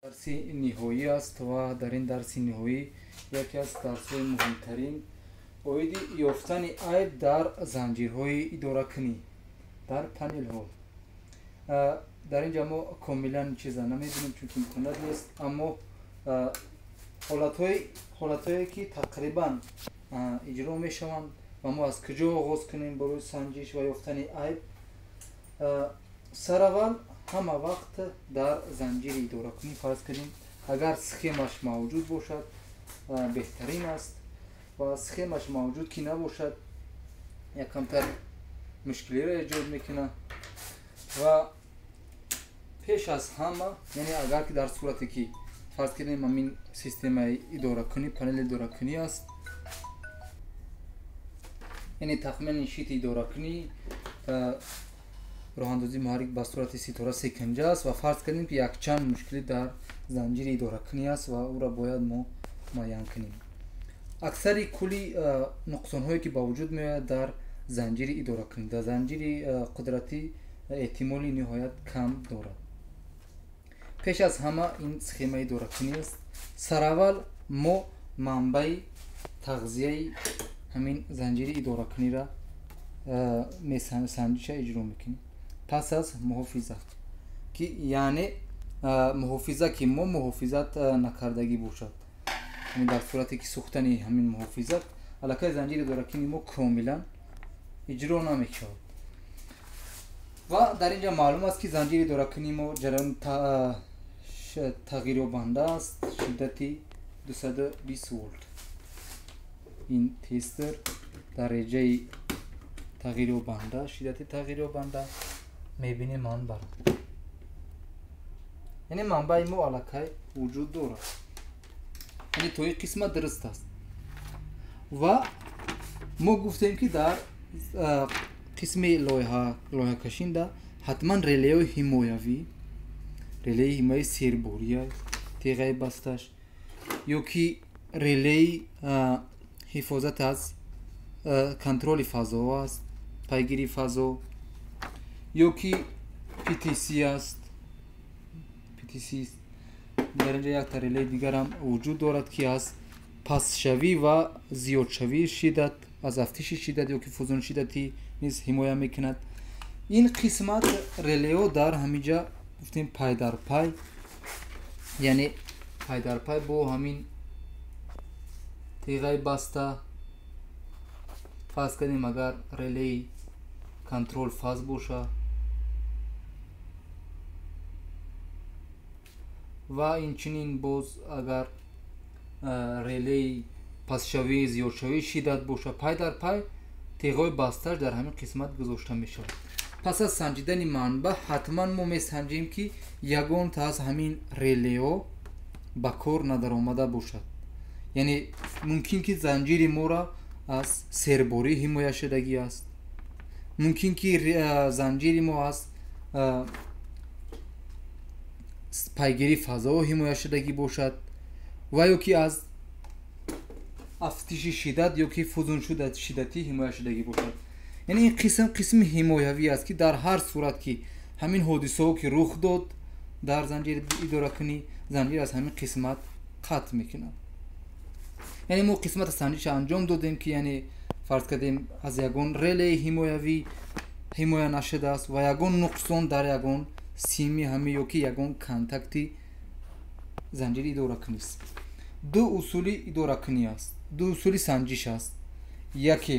Дарси ниҳоӣ аст ва дар ин дарси ниҳоӣ яке аз дарсҳои муҳимтарин оиди ёфтани айб дар занҷирҳои идоракунӣ дар панелҳо. Дар ин ҷа мо комилан чиза намебинем, чунки имконият нест, аммо ҳолатҳое ки тақрибан иҷро мешаванд ва мо аз куҷо оғоз кунем барои санҷиш ва ёфтани айб. Сараввал ҳама вақт дар занҷири идоракунӣ фарз кунем, агар схемаш мавҷуд бошад беҳтарин аст ва схемаш мавҷуд ки набошад якамтар мушкилиро эҷод мекунад. Ва пеш аз ҳама, яъне агар ки дар сурате ки фарз кунем ҳамин системаи идоракунӣ, панели идоракунӣ аст, яъне тахминан щити идоракунӣ роҳандозии муҳаррик ба сурати ситора секинҷа аст ва фарз кардем ки якчанд мушкилӣ дар занҷири идоракунӣ аст ва ӯро бояд мо муайян кунем. Аксари кулли нуқсонҳое ки ба вуҷуд меояд дар занҷири идоракунӣ, дар занҷири қудратӣ эҳтимоли ниҳоят кам дорад. Пеш аз ҳама ин схемаи идоракунӣ аст. Сараввал мо манбаи тағзияи ҳамин занҷири идоракуниро санҷиша иҷро мекунем. Пас аз муҳофизат, ки яъне муҳофиза ки мо муҳофизат накардагӣ бошад, дар сурате ки сӯхтани ҳамин муҳофизат аллакай занҷири идоракунии мо комилан иҷро намешавад. Ва дар ин ҷа маълум аст ки занҷири идоракунии мо ҷараён тағйирёбанда аст, шиддати 220 волт. Ин тестер дараҷаи тағйирёбанда, шиддати тағйирёбанда мебинем манбаъро. Яъне манбаи мо аллакай вуҷуд дорад, яъне то ин қисмат дуруст аст. Ва мо гуфтем ки дар қисми лоиҳакашинда ҳатман релеҳои ҳимоявӣ, релеи ҳимояи сербория, теғаи басташ ё ки релеи ҳифозат аз контроли фазо аст, пайгирии фазо, ё ки PTC аст. PTC дар инҷа якта релеи дигарам вуҷуд дорад ки аз пастшавӣ ва зиёдшавии шиддат, аз афтиши шиддат ё ки фузун шиддатӣ низ ҳимоя мекунад. Ин қисмат релеҳо дар ҳаминҷа гуфтем пайдарпай, яъне пайдарпай бо ҳамин теғаи баста. Фарз кардем агар релеи контрол фаз боша ва инчунин боз агар релеи пастшавӣ зиёдшавии шиддат боша, пай дар пай теғҳои басташ дар ҳамин қисмат гузошта мешавад. Пас аз санҷидани манбаъ ҳатман мо месанҷем ки ягонта аз ҳамин релеҳо ба кор надаромада бошад. Яъне мумкин ки занҷири моро аз серборӣ ҳимоя шудагӣ аст, мумкин ки занҷири мо аз пайгирии фазо ҳимоя шудагӣ бошад ва ё ки аз афтиши шиддат ё ки фузун шиддатӣ ҳимоя шудагӣ бошад. Яъне ин қисм қисми ҳимоявӣ аст ки дар ҳар сурат ки ҳамин ҳодисаҳо ки рух дод дар занҷири идоракунӣ, занҷир аз ҳамин қисмат қатъ мекунад. Яъне мо қисмати санҷиша анҷом додем ки яъне фарз кардем аз ягон релеи ҳимоявӣ ҳимоя нашудааст ва ягон нуқсон дар ягон сими ҳами ё ки ягон контакти занҷири идоракунист. Ду усули идоракунӣ аст, ду усули санҷиш аст, яке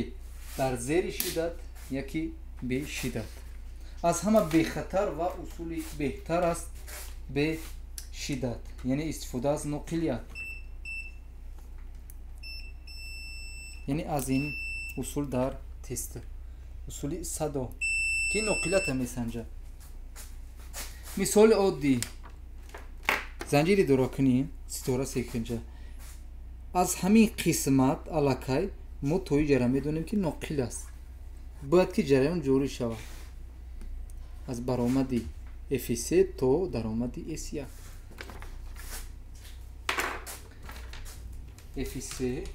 дар зери шиддат, яке бешиддат. Аз ҳама бехатар ва усули беҳтар аст бешиддат, яъне истифода аз ноқилият. Яъне аз ин усул дар тестер, усули садо ки ноқилията месанҷад. Мисоли оддӣ: занҷири идоракунӣ ситора секинҷа. Аз ҳамин қисмат аллакай мо то ин ҷараён медонем ки ноқил аст, бояд ки ҷараён ҷорӣ шавад аз баромади F3 то даромади S1. F3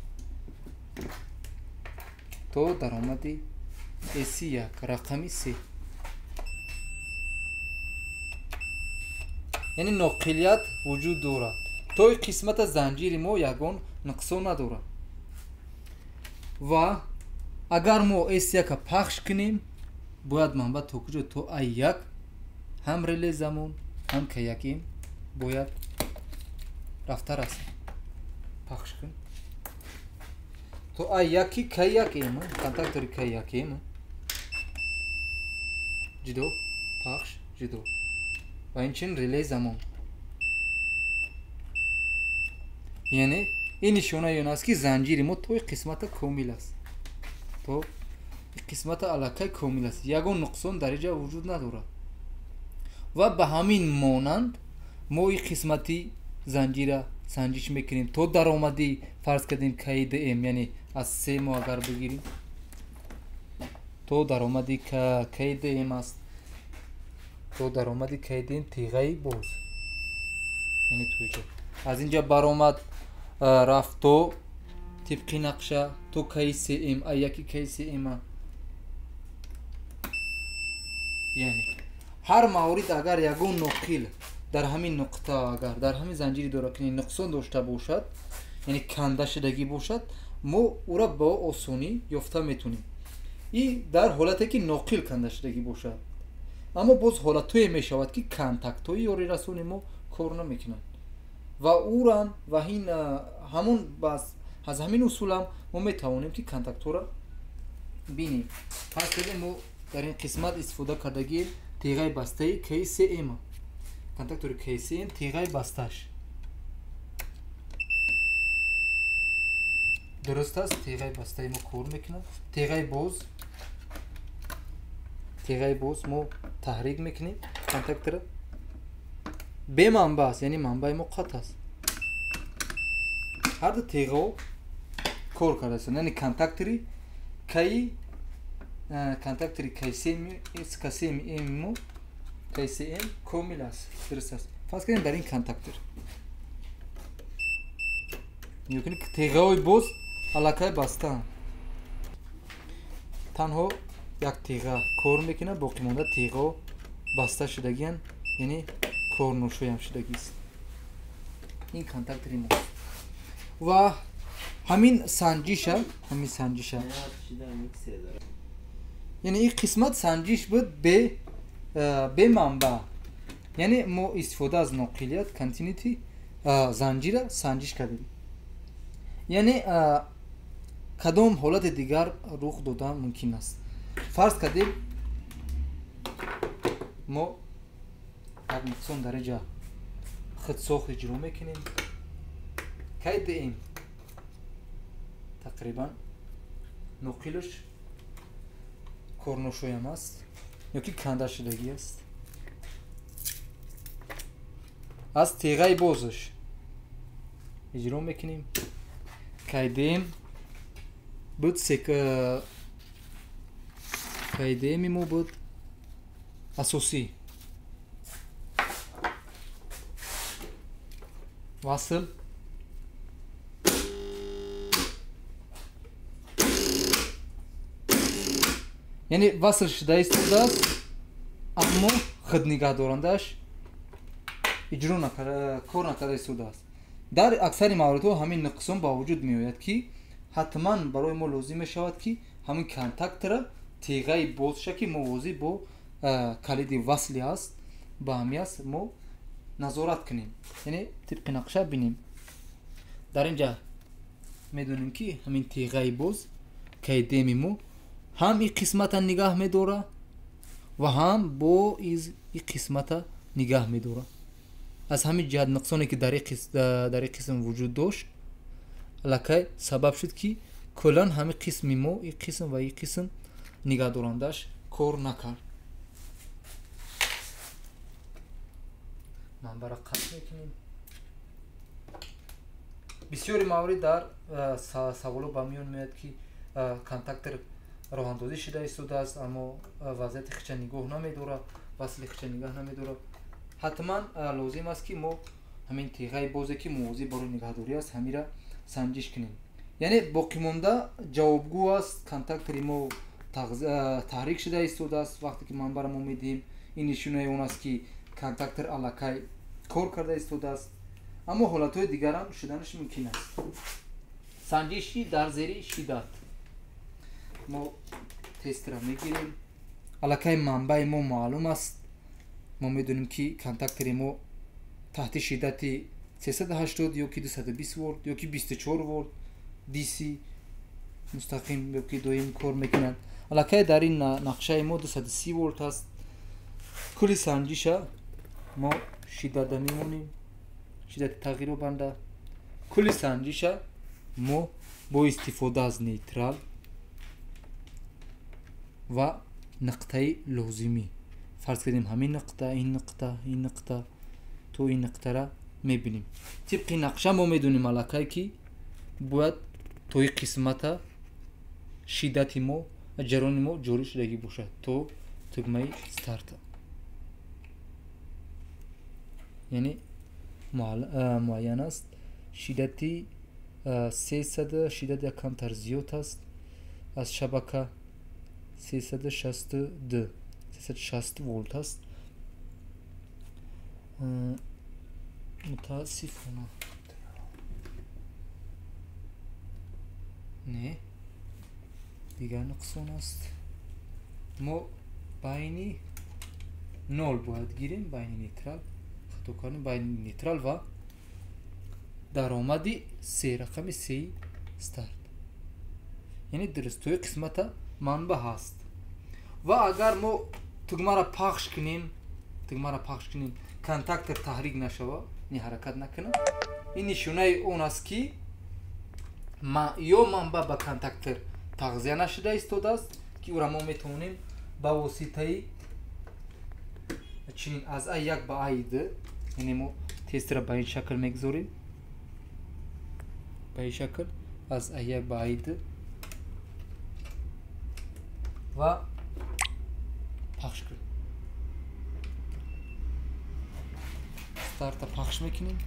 то даромади S1 рақами 3. Яъне ноқилият вуҷуд дорад. То ин қисмата занҷири мо ягон нуқсон надорад. Ва агар мо S1 пахш кунем, бояд манбаъ то куҷо? То А1 ҳам реле замон, ҳам К1 бояд рафта расад. Пахш кун. То А1 К1М, контактори К1М ҷудо, пахш ҷудо. Ва инчунин реле замон. Яъне ин нишонаи он аст, ки занҷири мо то қисмата комил аст. То қисмата аллакай комил аст. Ягон нуқсон дар инҷа вуҷуд надорад. Ва ба ҳамин монанд мо ин қисмати занҷира санҷиш мекунем то даромади фарз кардем КДМ, яъне аз се мо агар бигирем то даромади КДМ аст, то даромади КДМ тиғаи боз, яъне то инҷа. Аз инҷа баромад рафт то тибқи нақша то КСМ, А1 КСМ. Яъне ҳар маврид агар ягон ноқил дар ҳамин нуқта, агар дар ҳамин занҷири доракунӣ нуқсон дошта бошад, яъне канда шудагӣ бошад, мо ӯра бо осонӣ ёфта метавонем. И дар ҳолате ки ноқил канда шудагӣ бошад. Аммо боз ҳолатҳое мешавад, ки контактҳои ёрирасони мо кор намекунанд ва ӯрам ва ин ҳамон аз ҳамин усулам мо метавонем, ки контактҳоро бинем. Фарз кардем мо дар ин қисмат истифода кардагии теғаи бастаи КСМ, контактори КСМ теғаи басташ дуруст аст, теғаи бастаи мо кор мекунад. Теғаи боз, теғаи боз мо таҳрик мекунем контактора, беманбаъ аст, яъне манбаи мо қатъ аст. Ҳар ду теғаҳо кор кардаастанд, яъне контактори каи контактори КСМ мо КСМ комил аст, дуруст аст. Фарз кардем дар ин контактор нигоҳ кунед, теғаҳои боз аллакай бастаанд, танҳо як теға кор мекунад, боқимонда теғаҳо баста шудагианд, яъне корношоям шудагист. Ин контактори мо ва ҳамин санҷиша, ҳамин санҷиша, яъне ин қисмат санҷиш буд беманбаъ, яъне мо истифода аз ноқилият continuity занҷира санҷиш кардем. Яъне кадом ҳолати дигар рух дода мумкин аст? Фарз кардем мо як нуқсон дар инҷа худсохт иҷро мекунем. КДМ тақрибан ноқилаш корношоям аст ё ки канда шудагӣ аст. Аз теғаи бозаш иҷро мекунем. КДМ буд КДМи мо буд асосӣ, васл яъне васл шуда истодааст, аммо худнигаҳдорандааш иҷро кор накарда истодааст. Дар аксари мавридҳо ҳамин нуқсон ба вуҷуд меояд, ки ҳатман барои мо лозим мешавад, ки ҳамин контактора теғаи бозша, ки мувозӣ бо калиди васли аст, ба ҳами аст, мо назорат кунем, яъне тибқи нақша бинем. Дар инҷа медонем, ки ҳамин теғаи боз КДМи мо ҳам ин қисмата нигаҳ медорад ва ҳам бо ин қисмата нигаҳ медорад. Аз ҳамин ҷиҳат нуқсоне, ки дар ин қисм вуҷуд дошт, аллакай сабаб шуд, ки куллан ҳамин қисми мо, ин қисм ва ин қисм нигаҳдорандааш кор накард. Манбаъро қатъ мекунем. Бисёри маврид дар саволо ба миён меояд, ки контактор роҳандозӣ шуда истодааст, аммо вазъияти хича нигоҳ намедорад, васли хича нигаҳ намедорад. Ҳатман лозим аст, ки мо ҳамин теғаи бозе, ки мувозӣ барои нигаҳдорӣ аст, ҳамира санҷиш кунем. Яъне боқимонда ҷавобгӯ аст, контактори мо таҳрик шуда истодааст. Вақте ки манбаъро мо медиҳем, ин нишонаи он аст, ки контактор аллакай кор карда истодааст, аммо ҳолатҳои дигарам шуданаш мумкин аст. Санҷиши дар зери шиддат. Мо тестра мегирем. Аллакай манбаи мо маълум аст. Мо медонем, ки контактори мо таҳти шиддати 380 ё ки 220 волт ё ки 24 волт DC мустақим ё ки доим кор мекунад. Аллакай дар ин нақшаи мо 230 волт аст. Кулли санҷиша мо шиддата мемонем, шиддати тағйирёбанда. Кулли санҷиша мо бо истифода аз нейтрал ва нуқтаи лозимӣ, фарз кардем, ҳамин нуқта, ин нуқта, ин нуқта то ин нуқтара мебинем. Тибқи нақша мо медонем аллакай, ки бояд то ин қисмата шиддати мо, ҷарони мо ҷорӣ шудагӣ бошад то тугмаи старта, яъне муайян аст шиддати 300, шиддат як камтар зиёд аст аз шабака, 362, 360 волт аст. Мутаассифона, не, дигар нуқсон аст. Мо байни нол бояд гирем, байни нейтрал, хато кардем, байни нейтрал ва даромади се, рақами сеи старт, яъне дуруст тои қисмата манба ҳаст. Ва агар мо тугмаро пахш кунем, тугмаро пахш кунем, контактор таҳрик нашава, не, ҳаракат накунад, ин нишонаи он аст, ки ё манба ба контактор тағзия нашуда истодааст, ки ӯра мо метавонем ба воситаи чунин аз А1 ба А2, яъне мо тестра ба ин шакл мегузорем, ба ин шакл аз А1 ба А2 ва пахш кунем, старта пахш мекунем.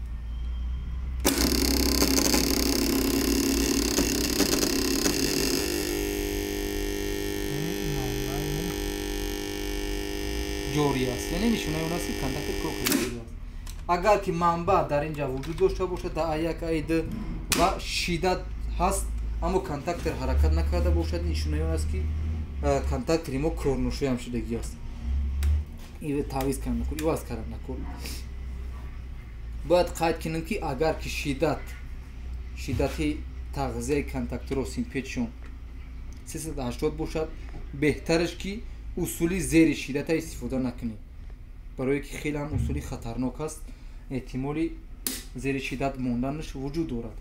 Ҷорӣ аст, яъне нишонаи он аст, ки контактор кор карда. Агар ки манбаъ дар ин ҷа вуҷуд дошта бошад, дар А1, А2 ва шиддат ҳаст, аммо контактор ҳаракат накарда бошад, нишонаи он аст, ки контактори мо корношоям шудагӣ аст, тавиз кардан накун, иваз кардан накун. Бояд қайд кунем, ки агар ки шиддати тағзияи контакторро, симпечшон 380 бошад, беҳтараш ки усули зери шиддата истифода накунем, барое ки хеле ҳам усули хатарнок аст, эҳтимоли зери шиддат монданаш вуҷуд дорад.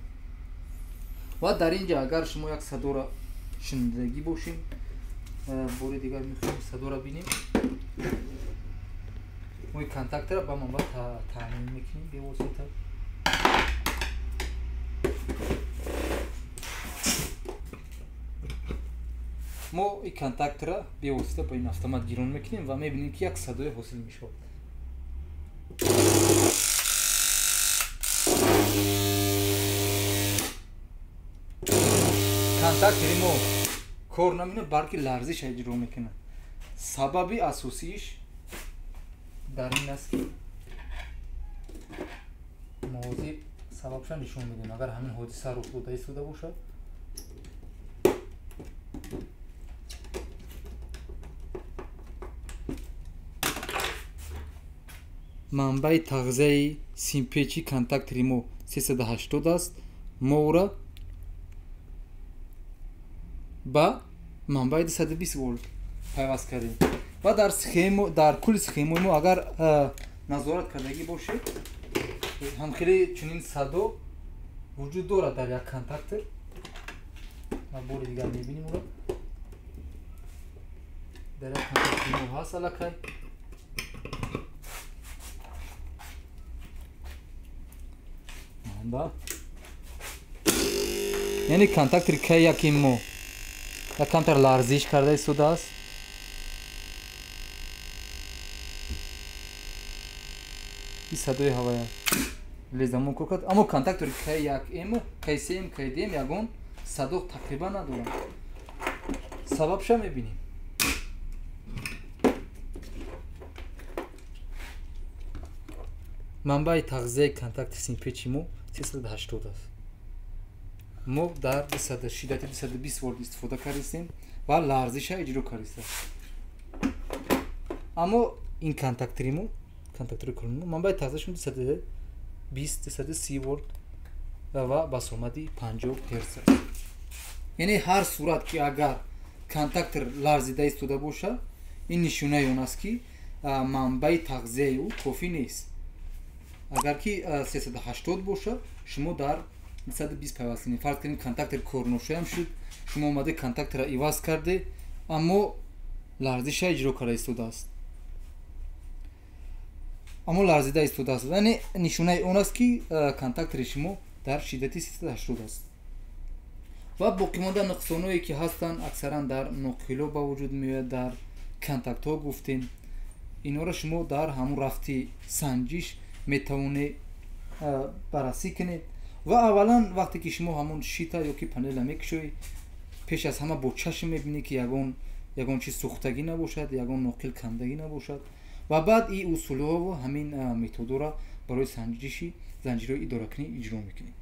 Ва дар ин ҷа агар шумо як садоро шунидагӣ бошем, бори дигар мехоҳем садоро бинем. Мо ин контактора ба манба таъмин мекунем бевосита. Мо ин контактора бевосита ба ин автомат гирон мекунем ва мебинем, ки як садое ҳосил мешавад. Контактори мо кор намекунад, балки ларзиш иҷро мекунад. Сабаби асосииш дар ин аст, ки мо ҳозир сабабша нишон медиҳем. Агар ҳамин ҳодиса рух дода истода бошад, манбаи тағзияи симпечи контактори мо 380 аст. Мо ӯра ба манбаи 220 волт пайваст кардем ва дар схема, дар кулли схемаи мо агар назорат кардагӣ бошед, ҳамхеле чунин садо вуҷуд дорад дар як контактор. Ва бори дигар мебинем, ӯро дар як контактори мо ҳаст аллакай. Манба, яъне контактори К1 мо як камтар ларзиш карда истодааст. Ин садои ҳавая лезамон кор кард, аммо контактори К1М, К3М, К2М ягон садо тақрибан надоранд. Сабабша мебинем. Манбаи тағзияи контакти симпечи мо 380 аст. Мо дар шиддати 220 волт истифода кардистем ва ларзиша иҷро кардиста. Аммо ин контактори мо, контактори кулони мо, манбаи тағзияшон 220, 230 волт ва басомади 50 герц аст. Яъне ҳар сурат ки агар контактор ларзида истода бошад, ин нишонаи он аст, ки манбаи тағзияи ӯ кофӣ нест. Агар ки 380 бошад, шумо дар 220 пайваст кунед. Фарз кунем, контактор корношоям шуд, шумо омаде, контакторро иваз карде, аммо ларзиша иҷро карда истодааст, аммо ларзида истодааст, яъне нишонаи он аст, ки контактори шумо дар шиддати 380 аст. Ва боқимонда нуқсонҳое ки ҳастанд, аксаран дар ноқило ба вуҷуд меояд, дар контактҳо гуфтем, инҳоро шумо дар ҳамун рафти санҷиш метавонед баррасӣ кунед. Ва аввалан, вақте ки шумо ҳамун щита ё ки панела мекушоед, пеш аз ҳама бо чашм мебинед, ки ягон чиз сӯхтагӣ набошад, ягон ноқил кандагӣ набошад, ва баъд ин усулҳо ҳамин методҳоро барои санҷиши занҷираҳои идоракунӣ иҷро мекунед.